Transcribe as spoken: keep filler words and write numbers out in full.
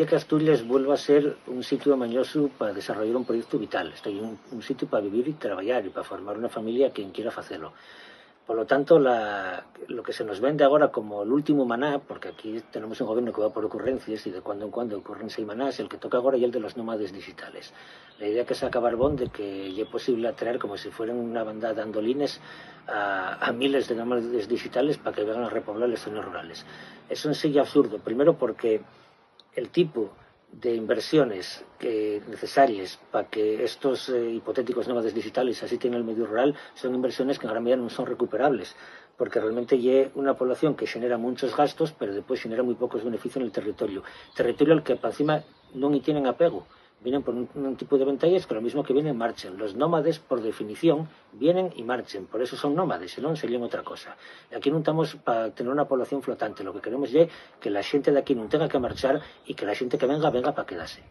que Asturies vuelva a ser un sitiu amañosu pa desarrollar un proyectu vital, esto ye un, un sitiu pa vivir y trabayar y pa formar una familia quien quiera facelo. Polo tanto, la, lo que se nos vende agora como l'últimu maná, porque aquí tenemos un gobiernu que va por ocurrencies y de cuando en cuando ocurren sei manás, el que toca agora ye el de los nómades digitales. La idea que saca Barbón de que ye posible atraer como si fueren una bandada d'andolines a, a miles de nómades digitales pa que vengan a repoblar les zones rurales. Eso en sí ye absurdo, primero porque el tipu de inversiones que, necesaries pa que estos, eh, hipotéticos nómades digitales asisten al mediu rural son inversiones que en gran medida nun son recuperables, porque realmente ye una población que xenera munchos gastos, pero depués xenera mui pocos beneficios nel territoriu. Territoriu al que, pa encima, nun-y tienen apegu. Vienen por un, un tipu de ventaes que lo mismo que vienen marchen. Los nómades, por definición, vienen y marchen. Por eso son nómades, si non seríen otra cosa. Y aquí nun tamos pa tener una población flotante. Lo que queremos ye que la xente d'aquí nun tenga que marchar y que la xente que venga, venga pa quedase.